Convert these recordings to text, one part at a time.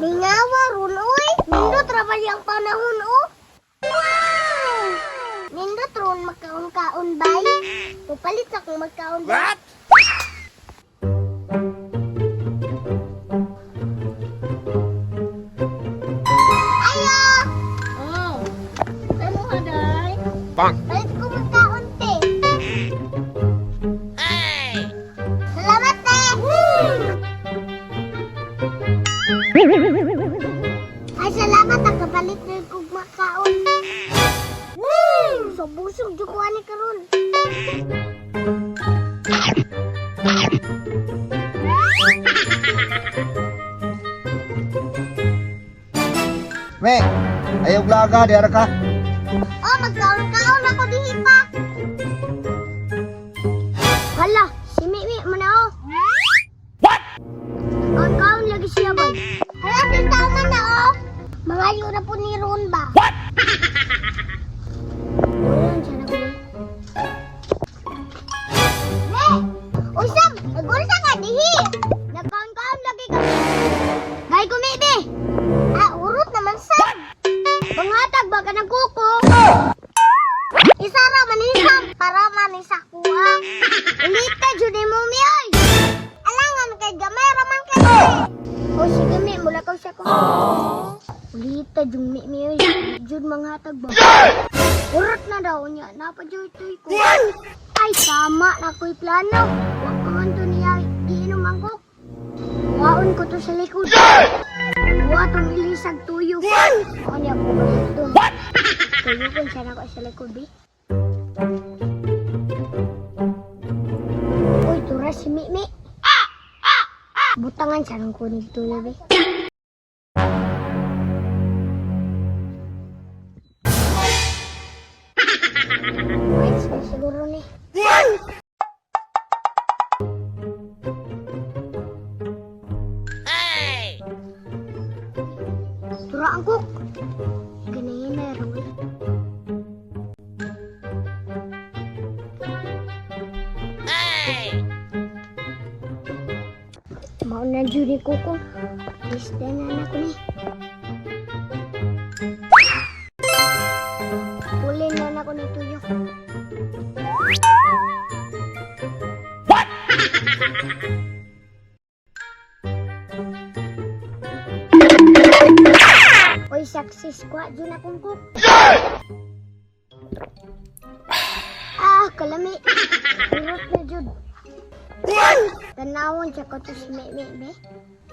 Mingawa ron, oy. Nindot ra ba ang panahon, oh? Wow! Nindot ron magkaon-kaon, bay. Mupalit sa kong magkaon, bay. What? Ayo! Oh. Ano ka, day? Bonk. Palit ko magkaon, te. Salamat, te! Ay, salamat. Ang kapalit na kong makaon. Woo! So, busog jud ko ani karon. Me, ayaw laga, di ara ka. Oh, magkaon-kaon ako dihi pa. Hala, si Mimi mo na oh. What? Kaon-kaon lagi siya bay. Hala, si tao man na oh. Mangayo na po ni Ron ba? What? Wala siya na ko. Ne! Uy, Sam! Nag-unsa ka dihi! Nagkaon-kaon lagi ka. Gay kumibi! Ah, urot naman, Sam! Pangatag ba ka ng kuko? Isara man ni Sam para man ni sa kuha. Ulita jud ni mo mi oy. Alangan kay gamay ra man kay. O sige mi, mula ka siya ko. Ulita jud mi mi oy. Jud manghatag ba? Urot na daw niya. Napa jud tuy ko. Ay tama na ko'y plano. Wa pa man to niya giinom ang coke. Waon ko to sa likod. Wa tong ilisag tuyo. Ako niya ko ba ito? What? Tuyo ko siya na ko sa likod, bi. Uy, tura si Mimi. Butangan siya ng kunig tuyo, bi. Wait, siguro ni. Tura ang cook. Ganayin na raw eh. Mauna jud ni kuko. Lista na na ko ni. Pulin na na ko ni tuyo. What? Oy, success kwa jud na kong cook. Ah, kalami. Urot na jud. Tanawon siya ko to si Meme, be.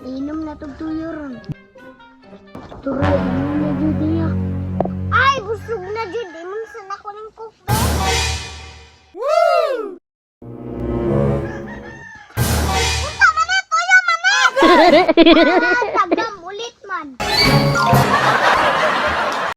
Inom na tog tuyo ron. Turoy, inom na jud niya. Ay, busog na jud. Imong sa na ko ning cook, be. Woo! Unsa man na, tuyo man na! Ah, tagam ulit man.